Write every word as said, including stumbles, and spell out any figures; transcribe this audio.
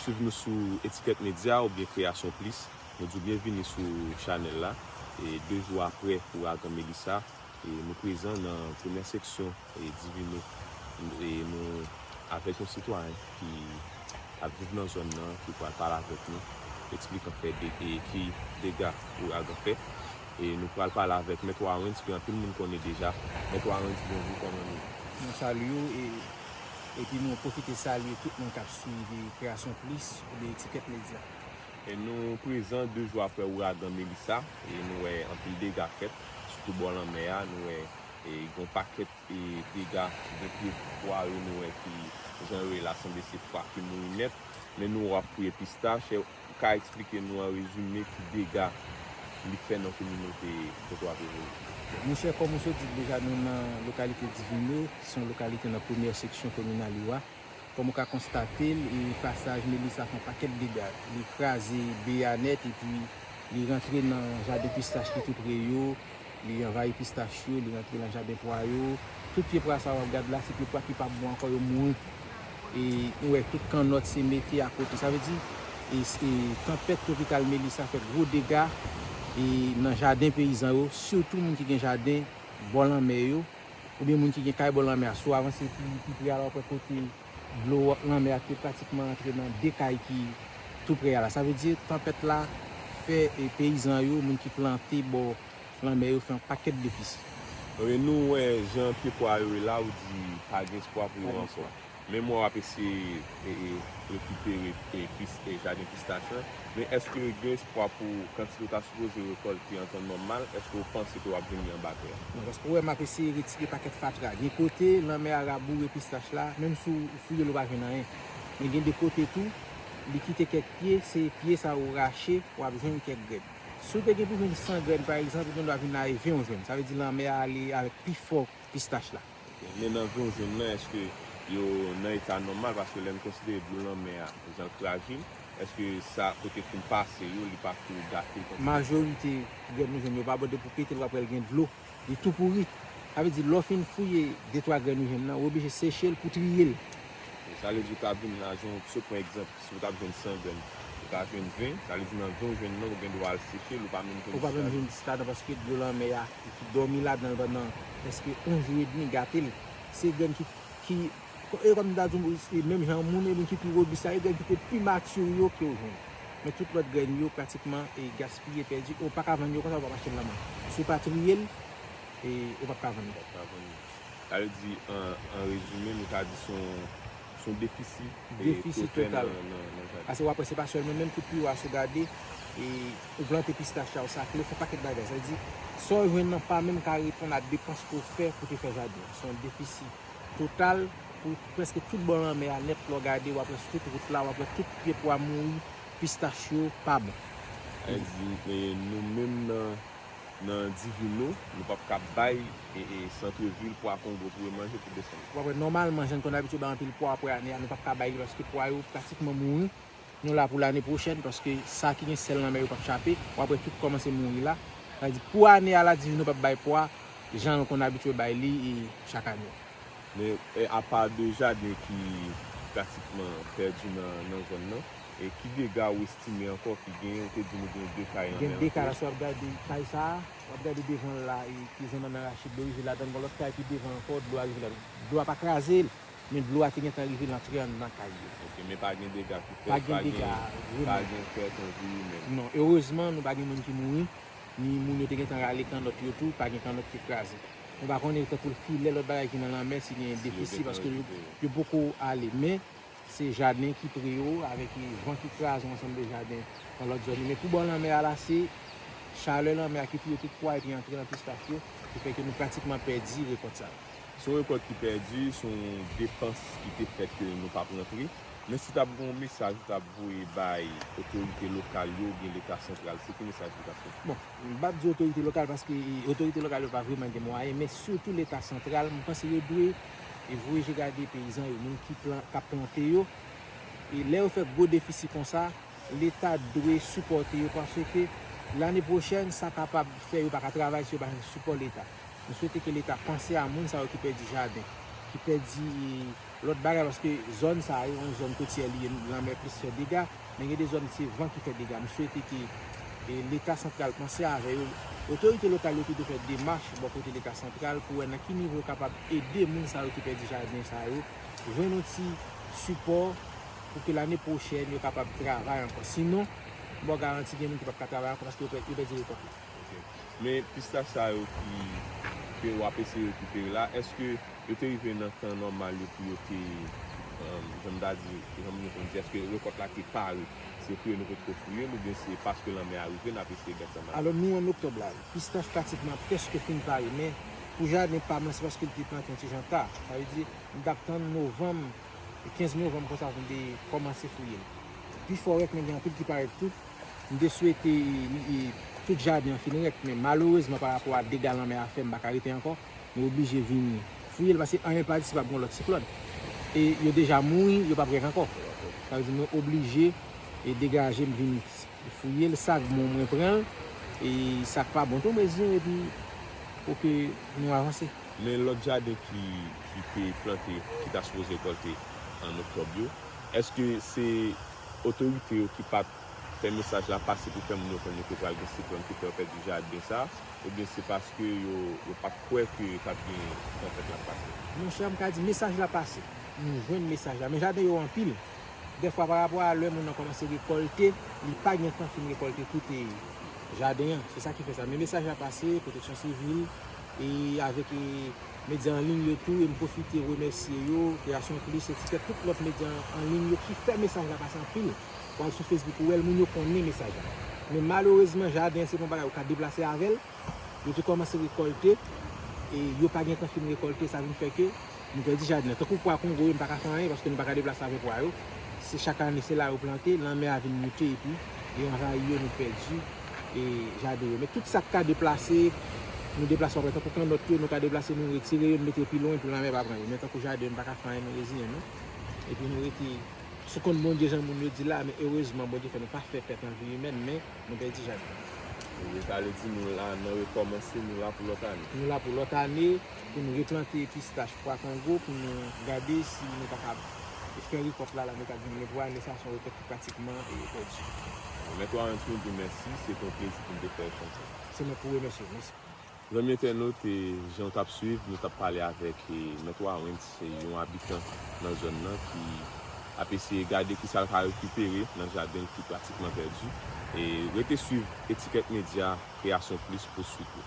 Swiv nou sou Etiquette Media oubyen Création Plus. Nou di w byenvini sou chanèl la. E de jou apre ouragan Melissa, e nou prezan nan premyè seksyon, e Divino. E nou avèk yon sitwayen ki ap viv nan zòn nan, ki pral pale avèk nou, eksplikan fè de, e ki dega ouragan fè. E nou pral pale avèk Mèt Warens, ke anpil moun konnen deja. Mèt Warens, bonjou, kòman nou ye? Nou salye w, e, epi nou pwofite salye tout moun k ap swiv Création Plus oubyen Etiquette Media. E nou prezan de jou apre ouragan Melissa, e nou wè anpil dega fèt, sitou bò lanmè a, nou wè, e, gen yon pakèt, e, dega, gen pye pwa yo nou wè ki, jan yo ye la, sanble se pwa ki mouri nèt, men nou wè w ap fouye pistach, e ou ka eksplike nou an rezime ki dega li fè nan kominote kote w ap evolye? Monchè, kòm ou sot di deja, nou nan lokalite Divino, se yon lokalite nan premyè seksyon komin Aliwa. Kòm ou ka konstate l, e pasaj Melissa fè yon pakèt dega. Li kraze be a nèt epi li rantre nan jaden pistach ki tou pre yo, li anvayi pistach yo, li rantre nan jaden pwa yo. Tout pye pwa sa w ap gad la, se pye pwa ki pa bon ankò, yo mouri. E nou wè tout kannòt se mete akote. Sa vle di, e, e tanpèt twopikal Melissa fè gwo dega, e nan jaden peyizan yo, sitou moun ki gen jaden bò lanmè yo, oubyen moun ki gen kay bò lanmè a. Si w avanse pi, pi pre a la, w ap wè kote dlo lanmè a te pratikman rantre nan de kay ki tou pre a la. Sa vle di, tanpèt la fè, e, peyizan yo, moun ki plante bò lanmè yo, fè yon pakèt defisi. Wi, nou wè jan pye pwa yo ye la, ou di pa gen espwa pou yo ankò. Men mwen w ap eseye, e, e, rekipere, e, pis-, e, jaden pistach lan. Men èske gen espwa pou kantite w ta sipoze rekòlte an tan nòmal, èske w panse ke w ap jwenn li anba tè a? Non, paske w wè m ap eseye retire pakèt fatra. Gen kote, lanmè a raboure pistach la, menm si w fouye l, ou pa jwenn anyen. Men gen de kote tou, li kite kèk pye, se pye sa yo rache, w ap jwenn kèk grenn. Si w te gen pou jwenn san grenn, pa egzanp, ou gen dwa vin la e ven w jwenn. Sa vle di lanmè a ale avèk pifò pistach la. Men nan ven w jwenn nan, èske yo nan eta nòmal? Paske lè n konsidere dlo lanmè a, jan l frajil, èske sa, kote fin pase yo, li pa tou gate konsa? Majorite grenn nou jwenn yo pa bon, depi w pete l, w ap wè l gen dlo. Li tou pouri. Sa vle di, lè w fin fouye de twa grenn ou jwenn nan, ou oblije seche l pou triye l. Sa vle di, w ka vin la, jan w sot pran egzanp, si w t ap jwenn san grenn, ou ka jwenn ven, sa vle di nan ven w jwenn nan, ou gen dwa al seche l, ou pa menm jwenn dis ladan. Ou pa menm jwenn dis ladan paske dlo lanmè a, ki dòmi ladan l pandan prèske yon jou edmi, gate l. Se grenn ki, ki, e kòm m ta di w, e menm jan moun, e moun ki pi robis la, e grenn ki te pi mati yo ke w jwenn. Men tout lòt grenn yo pratikman, e, gaspiye, pèdi, ou pa ka vann yo konsa, ou p ap achte l nan men. Si w pa triye l, e, ou p ap ka vann li. Ou p ap ka vann li. Sa vle di, an, an rezime, nou ka di se yon, se yon defisi, e, totèl nan, nan, nan jaden. Paske w ap wè se pa sèlman menm tout pi wa, si w gade, e, ou plante pistach la, ou sakle, w fè pakèt bagay. Sa vle di, sa w jwenn nan pa menm ka reponn a depans ke w fè pou te fè jaden an. Se yon defisi total pou prèske tout bò lanmè a nèt, lè w gade, w ap wè sou tout wout la, w ap wè tout pye pwa mouri, pistach yo pa bon. Sa vle di, e, nou menm nan, nan Divino, nou p ap ka bay, e, e, santrevil pwa Kongo pou yo manje pou desann. W ap wè, nòmalman, jan n konn abitye bay anpil pwa apre ane a, nou p ap ka bay li paske pwa yo pratikman mouri. Nou la pou lane pwochèn, paske sa ki gen sèl nan men yo p ap chape. W ap wè tout kòmanse mouri la. Sa vle di, pou ane a la, Divino p ap bay pwa jan l konn abitye bay li, e, chak ane. Men, e, apa de jaden ki pratikman pèdi nan, nan zòn nan, e ki dega ou estime ankò ki genyen? Ou te di nou gen de kay nan men an. Gen de kay la, si w ap gade kay sa a, w ap gade devan l la, e, ki zòn nan Rachid, dlo rive ladan l, gon lòt kay pi devan ankò, dlo a rive ladan l. Dlo a pa kraze l, men dlo a te gentan rive l antre anndan kay yo. Ok, men pa gen dega ki fèt, pa gen, pa gen pèt an vi imèn. Non, erezman, nou pa gen moun ki mouri. Ni moun yo te gentan rale kannòt yo tou, pa gen kannòt ki kraze. Nou pa konnen tankou filè, lòt bagay ki nan lanmè, si gen defisi, paske yo, yo poko ale. Men, se jaden ki pre yo, avèk van ki kraze yon ansanm de jaden nan lòt zòn yo. Men pou bò lanmè a la, se chalè lanmè a ki touye tout pwa epi antre nan pistach yo, ki fè ke nou pratikman pèdi rekòt sa yo. Se yon rekòt ki pèdi, se yon depans ki te fèt ke nou p ap rantre. Men si t ap gen yon mesaj ou t ap voye bay otorite lokal yo oubyen Leta santral, se ki mesaj ou t ap fè? Bon, m p ap di otorite lokal paske, e, otorite lokal yo pa vrèman gen mwayen, men sitou Leta santral, m panse yo dwe, e, voye je gade peyizan yo, moun ki plan-, k ap plante yo. E lè yo fè gwo defisi konsa, Leta dwe sipòte yo paske lane pwochèn, sa kapab fè yo pa ka travay si yo pa jwenn sipò Leta. Nou swete ke Leta panse a moun sa yo ki pèdi jaden. ki pèdi lòt bagay, paske zòn sa yo, yon zòn kotyè li ye, lanmè plis fè dega, men gen de zòn se van ki fè dega. M swete ke e, Leta santral panse avè yo. Otorite lokal yo tou dwe fè demach bò kote Leta santral pou wè nan ki nivo yo kapab ede moun sa yo ki pèdi jaden sa yo jwenn yon ti sipò pou ke lane pwochèn yo kapab travay ankò. Sinon, m ba w garanti gen moun ki p ap ka travay ankò paske yo pè- yo pèdi rekòt la. Men pistach sa yo ki ke w ap eseye rekipere la, èske yo te rive nan tan nòmal yo pou yo te, jan m ta di, jan moun yo konn di, èske rekòt la te pare? Se fouye nou potko fouye l oubyen se paske lanmè a rive n ap eseye gad sa n ap. Alò nou an oktòb la, pistach pratikman prèske fin pare, men pou jaden pa m lan se paske l te plante yon ti jan ta. Sa vle di, m t ap tann novanm, kenz novanm konsa pou m te kòmanse fouye l. Pifò rèk mwen gen anpil ki parèt tou. M te swete tout jaden an fin rèk, men malerezman pa rapò a dega lanmè a fè m pa ka rete ankò. Nou oblije vin fouye l paske anyen pa di si p ap gen yon lòt siklòn. E yo deja mouri, yo p ap rèk ankò. Sa vle di nou oblije e degaje m vin fouye l, sa k bon mwen pran l, e sa k pa bon tou m reziyen epi pou ke nou avanse. Men lòt jaden ki ki te plante, ki ta sipoze rekòlte an oktòb yo, èske se otorite yo ki pa t fè mesaj la pase pou fè moun yo konn yo te pral gen siklòn ki fè yo pèdi jaden sa, oubyen se paske yo yo pa t kwè ke t ap gen tanpèt la pase? Monchè, m ka di mesaj la pase. Nou jwenn mesaj la. Men jaden yo anpil. Dèfwa pa rapò a lè moun nan kòmanse rekòlte, li pa gen tan fin rekòlte tout e jaden an. Se sa ki fè sa. Men mesaj la pase, Pwoteksyon Sivil, e avèk e medya an liy yo tou, e m pwofite remèsye yo, Kreyasyon Plis, Etikèt, tout lòt medya an liy yo ki fè mesaj la pase anpil. W al sou Facebook ou wè l, moun yo konnen mesaj la. Men malerezman, jaden an se pa yon bagay ou ka deplase avè l. Yo te kòmanse rekòlte, e yo pa gen tan fin rekòlte, sa vin fè ke nou pèdi jaden an. Tankou pwa Kongo yo, nou pa ka fè anyen paske nou pa ka deplase avè pwa yo. Se chak ane, se la yo plante, lanmè a vin moute epi e anvayi yo, nou pèdi e jaden yo. Men tout sa k ka deplase, nou deplase anpil. Tankou kannòt yo, nou ka deplase, nou retire yo, nou mete yo pi lwen pou lanmè pa pran yo. Men tankou jaden yo, nou pa ka fè anyen, nou reziyen nou. Epi nou rete sou kont Bondye jan moun yo di la, men erezman Bondye fè nou pa fè pèt an vi imèn, men nou pèdi jaden. Sa vle di nou la nan rekòmanse, nou la pou lòt ane. Nou la pou lòt ane, pou nou replante pistach, pwa Kongo, pou nou gade si nou kapab fè rekòt la, la nou ka gen. Men pou ane sa, se yon rekòt ki pratikman e pèdi. Mèt Warens, nou di w mèsi, se te yon plezi pou n te fè echanj sa. Se mwen pou remèsye w. Mèsi. Zanmi entènot, e jan w t ap swiv, nou t ap pale avèk e Mèt Warens, se yon abitan nan zòn nan ki ap eseye gade kisa l ka rekipere nan jaden l ki pratikman pèdi. E rete swiv Etikèt Medya, Kreyasyon Plis pou swit yo.